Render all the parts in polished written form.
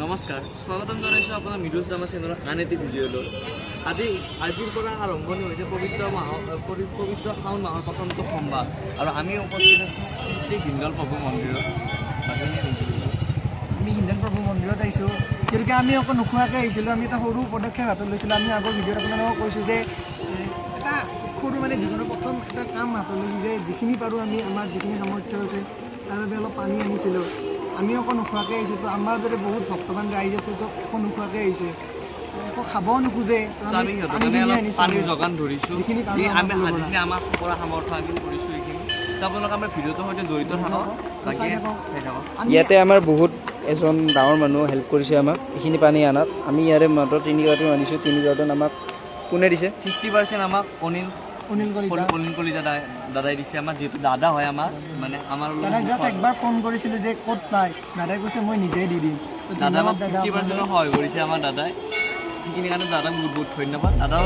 নমস্কাৰ, স্বাগতম জনাইছোঁ আপোনাৰ মৃদুল শৰ্মা চেনেলৰ আন এটি ভিডিঅ'লৈ। আজিৰ পৰা আৰম্ভণি হৈছে পবিত্ৰ মাহৰ পবিত্ৰ শাওণ মাহৰ প্ৰথমটো সোমবাৰ আৰু আমি উপস্থিত আছোঁ শ্ৰী হিন্দল প্ৰভু মন্দিৰত। আমি হিন্দল প্ৰভু মন্দিৰত আহিছোঁ গতিকে আমি অকল নোখোৱাকৈ আহিছিলোঁ। আমি এটা সৰু পদক্ষেপ হাতত লৈছিলোঁ। আমি আগৰ ভিডিঅ'ত আপোনালোকক কৈছোঁ যে এটা সৰু মানে জীৱনৰ প্ৰথম এটা কাম হাতত লৈছোঁ যে যিখিনি পাৰোঁ আমি আমাৰ যিখিনি সামৰ্থ্য আছে তাৰ বাবে অলপ পানী আনিছিলোঁ। আমি অকল নোখোৱাকৈ আহিছোঁ, তো আমাৰ দৰে বহুত ভক্তবান ৰাইজ আছে তো একো নোখোৱাকৈ আহিছে, একো খাবও নোখোজে। আমি পানীৰ যোগান ধৰিছোঁ, যিখিনি আমাৰ পৰা সামৰ্থ্য আমি কৰিছোঁ এইখিনি। তো আপোনালোকে আমাৰ ভিডিঅ'টোৰ সৈতে জড়িত থাকক, বাকী চাই থাকক। ইয়াতে আমাৰ বহুত এজন ডাঙৰ মানুহ হেল্প কৰিছে আমাক এইখিনি পানী আনাত। আমি ইয়াৰে মাত্ৰ 3 কাৰ্টন আনিছোঁ। 3 কাৰ্টন আমাক কোনে দিছে? 50% আমাক অনিল কলিতা দাদাই দিছে। আমাৰ যিহেতু দাদা হয় আমাৰ, মানে আমাৰ দাদাক জাষ্ট একবাৰ ফোন কৰিছিলোঁ যে ক'ত পায়, দাদাই কৈছে মই নিজে দি দিম। দাদা আমাক 50% সহায় কৰিছে আমাৰ দাদাই, সেইখিনি কাৰণে দাদাক বহুত বহুত ধন্যবাদ। দাদা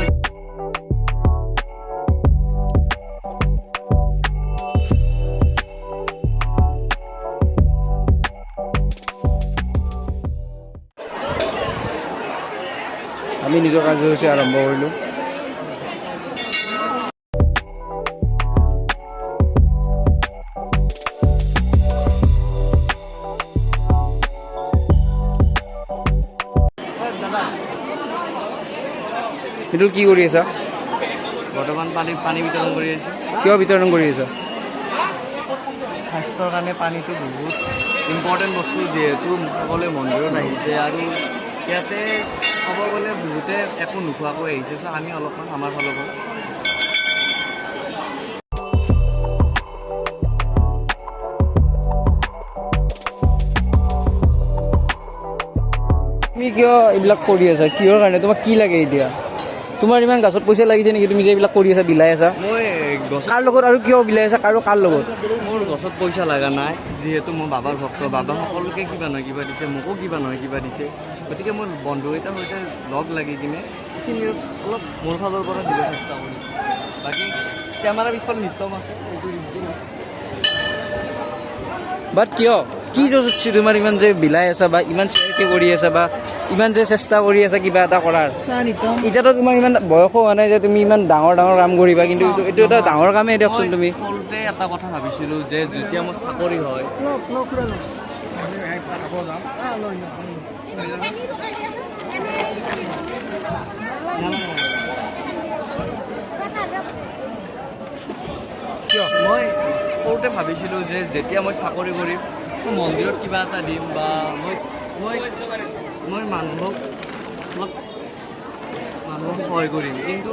আমি নিজৰ কাৰ্যসূচী আৰম্ভ কৰিলোঁ। সেইটো কি কৰি আছা? বৰ্তমান পানী বিতৰণ কৰি আছোঁ। কিয় বিতৰণ কৰি আছা? স্বাস্থ্যৰ কাৰণে পানীটো বহুত ইম্পৰ্টেণ্ট বস্তু, যিহেতু সকলোৱে মন্দিৰত আহিছে আৰু ইয়াতে ক'ব গ'লে বহুতে একো নোখোৱাকৈ আহিছে। চ' আমি অলপমান আমাৰ ফালৰ পৰা তুমি কিয় এইবিলাক কৰি আছা? কিহৰ কাৰণে? তোমাক কি লাগে এতিয়া? তোমাৰ ইমান গাছত পইচা লাগিছে নেকি তুমি যে এইবিলাক কৰি আছা, বিলাই আছা? মই কাৰ লগত আৰু কিয় বিলাই আছা? কাৰো কাৰ লগত? মোৰ গছত পইচা লগা নাই, যিহেতু মোৰ বাবাৰ ভক্ত। বাবা সকলোকে কিবা নহয় কিবা দিছে, মোকো কিবা নহয় কিবা দিছে। গতিকে মোৰ বন্ধুকেইটাৰ সৈতে লগ লাগি কিনে এইখিনি অলপ মোৰ ফালৰ পৰা দিব চেষ্টা কৰিছোঁ। বাকী কেমেৰা পিছফালে নিত্যম আছে, এইটো। বাট কিয় কি জজ উঠছে তোমাৰ ইমান যে বিলাই আছা বা ইমান চেৰিটি কৰি আছা বা ইমান যে চেষ্টা কৰি আছা কিবা এটা কৰাৰ? এতিয়াতো তোমাৰ ইমান বয়সো হোৱা নাই যে তুমি ইমান ডাঙৰ ডাঙৰ কাম কৰিবা, কিন্তু এইটো এটা ডাঙৰ কামেই দিয়কচোন। তুমি সৰুতে এটা কথা ভাবিছিলোঁ যে যেতিয়া মোৰ চাকৰি হয়, মই সৰুতে ভাবিছিলোঁ যে যেতিয়া মই চাকৰি কৰিম মন্দিৰত কিবা এটা দিম বা মই মই মই মানুহক অলপ সহায় কৰিম। কিন্তু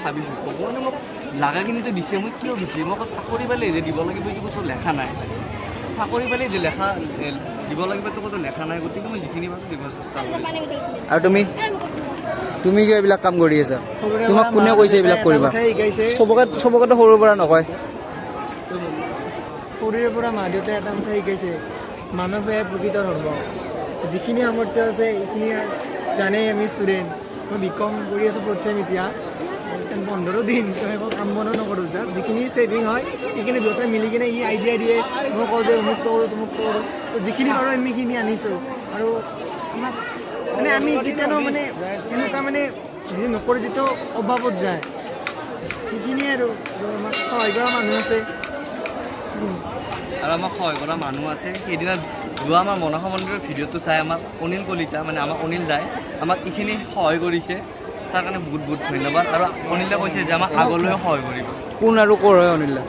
ভাবিছোঁ ভগৱানে মোক লাগাখিনিতো দিছে, মই কিয় দিছে? মই আকৌ চাকৰি পালে যে দিব লাগিব এইটো ক'তো লেখা নাই, চাকৰি পালে যে লেখা দিব লাগিব এইটো ক'তো লেখা নাই। গতিকে মই যিখিনি পাৰোঁ দিব চেষ্টা কৰিম। আৰু তুমি তুমি কিয় এইবিলাক কাম কৰি আছা? তোমাক কোনে কৈছে এইবিলাক কৰিবা? চবকেতো সৰুৰ পৰা নকয়। সৰুৰে পৰা মা দেউতাই এটা কথা শিকাইছে, মানৱে প্ৰকৃত ধৰ্ম। যিখিনি সামৰ্থ্য আছে এইখিনি জানেই। আমি ষ্টুডেণ্ট, মই বি কম কৰি আছোঁ ফ'ৰ্থ চেম এতিয়া, 15 দিন একো কাম বনো নকৰোঁ। জাষ্ট যিখিনি ছেভিং হয় সেইখিনি দুয়োটাই মিলি কিনে ই আইডিয়া দিয়ে, মই কওঁ যে অমুকটো কৰোঁ তমুকটো কৰোঁ। তো যিখিনি পাৰোঁ আমি সেইখিনি আনিছোঁ। আৰু আমাক মানে আমি কেতিয়ানো মানে এনেকুৱা মানে যি নকৰি যিটো অভাৱত যায় সেইখিনিয়ে। আৰু আমাক সহায় কৰা মানুহ আছে, আৰু আমাক সহায় কৰা মানুহ আছে। সেইদিনা যোৱা আমাৰ মনসা মন্দিৰৰ ভিডিঅ'টো চাই আমাক অনিল কলিতা মানে আমাক অনিল দাই আমাক এইখিনি সহায় কৰিছে, তাৰ কাৰণে বহুত বহুত ধন্যবাদ। আৰু অনিল দাই কৈছে যে আমাক আগলৈও সহায় কৰিব। কোন আৰু ক'ৰ হয় অনিল দা?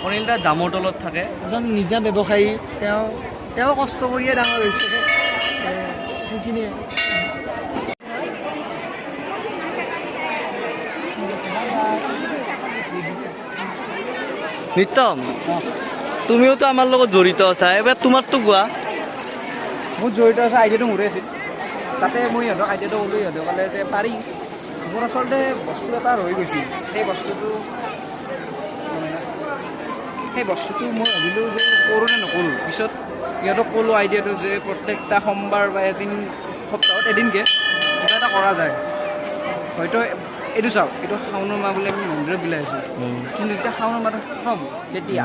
অনিল দা জামৰ তলত থাকে, এজন নিজা ব্যৱসায়ী। তেওঁ কষ্ট কৰিয়ে ডাঙৰ হৈছে, সেইখিনিয়ে। নিত্যম, তুমিওতো আমাৰ লগত জড়িত আছা, এবাৰ তোমাৰতো কোৱা। মোৰ জড়িত আছে, আইডিয়াটো মোৰে আছিল। তাতে মই ইহঁতক আইডিয়াটো ক'লোঁ, ইহঁতে ক'লে যে পাৰি। মোৰ আচলতে বস্তু এটা ৰৈ গৈছিল, সেই বস্তুটো মই ভাবিলোঁ যে কৰোঁ নে নকৰোঁ। পিছত ইহঁতক ক'লোঁ আইডিয়াটো যে প্ৰত্যেকটা সোমবাৰ বা এদিন সপ্তাহত এদিনকৈ কিবা এটা কৰা যায়। হয়তো এইটো চাওক, এইটো শাওণৰ মাহ বুলি আমি মন্দিৰত বিলাই আছোঁ, কিন্তু যেতিয়া শাওণৰ মাহটো হ'ব তেতিয়া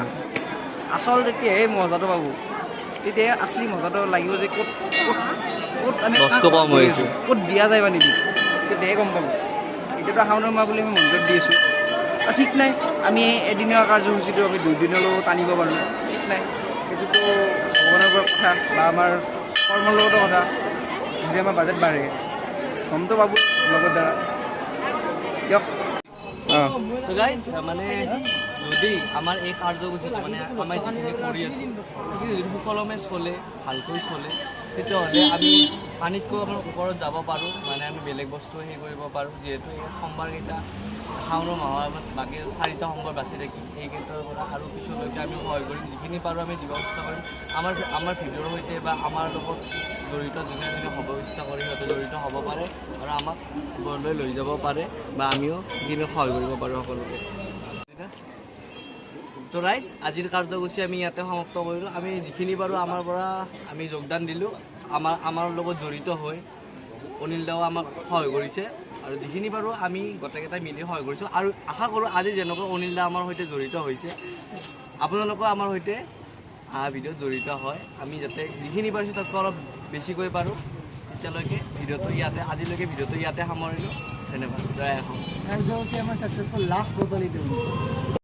আচল তেতিয়াহে মজাটো পাব, তেতিয়া আচলি মজাটো লাগিব যে ক'ত ক'ত ক'ত আমি বস্তু কম হৈ আছে। ক'ত দিয়া যায় পানীটো তেতিয়াহে গম পাম। এতিয়াতো শাওনৰ মাহ বুলি আমি মন্দিৰত দি আছোঁ, আৰু ঠিক নাই আমি এদিনীয়া কাৰ্যসূচীটো আমি দুদিনলৈও টানিব পাৰোঁ, ঠিক নাই। সেইটোতো ভগৱানৰ ওপৰত কথা বা আমাৰ কৰ্মৰ লগতো কথা। যদি আমাৰ বাজেট বাঢ়ে গমটো পাব লগত দ্বাৰা দিয়ক। অঁ। তো গাইজ, মানে যদি আমাৰ এই কাৰ্যসূচীটো, মানে আমাৰ যিখিনি কৰি আছোঁ, সেইখিনি যদি সুকলমে চলে, ভালকৈ চলে, তেতিয়াহ'লে আমি পানীতকৈ আমাৰ ওপৰত যাব পাৰোঁ, মানে আমি বেলেগ বস্তু হেৰি কৰিব পাৰোঁ। যিহেতু এই সোমবাৰকেইটা, শাওনৰ মাহৰ আমাৰ বাকী চাৰিটা সোমবাৰ বাচি থাকিল, সেইকেইটাৰ পৰা আৰু পিছলৈকে আমি সহায় কৰিম। যিখিনি পাৰোঁ আমি দিব চেষ্টা কৰিম। আমাৰ ভিডিঅ'ৰ সৈতে বা আমাৰ লগত জড়িত যোনে যোনে হ'ব ইচ্ছা কৰে, সিহঁতে জড়িত হ'ব পাৰে আৰু আমাক ওপৰলৈ লৈ যাব পাৰে বা আমিও সেইখিনি সহায় কৰিব পাৰোঁ সকলোকে। তো ৰাইজ, আজিৰ কাৰ্যসূচী আমি ইয়াতে সমাপ্ত কৰিলোঁ। আমি যিখিনি পাৰোঁ আমাৰ পৰা আমি যোগদান দিলোঁ। আমাৰ লগত জড়িত হৈ অনিল দাও আমাক সহায় কৰিছে আৰু যিখিনি পাৰোঁ আমি গোটেইকেইটাই মিলি সহায় কৰিছোঁ। আৰু আশা কৰোঁ আজি যেনেকৈ অনিল দা আমাৰ সৈতে জড়িত হৈছে, আপোনালোকেও আমাৰ সৈতে অহা ভিডিঅ'ত জড়িত হয়, আমি যাতে যিখিনি পাৰিছোঁ তাতকৈ অলপ বেছিকৈ পাৰোঁ। তেতিয়ালৈকে ভিডিঅ'টো ইয়াতে, আজিলৈকে ভিডিঅ'টো ইয়াতে সামৰিলোঁ। ধন্যবাদ, জয় অসম। কাৰ্যসূচী আমাৰ ছাকচেছফুল, লাষ্ট বটল এইটো।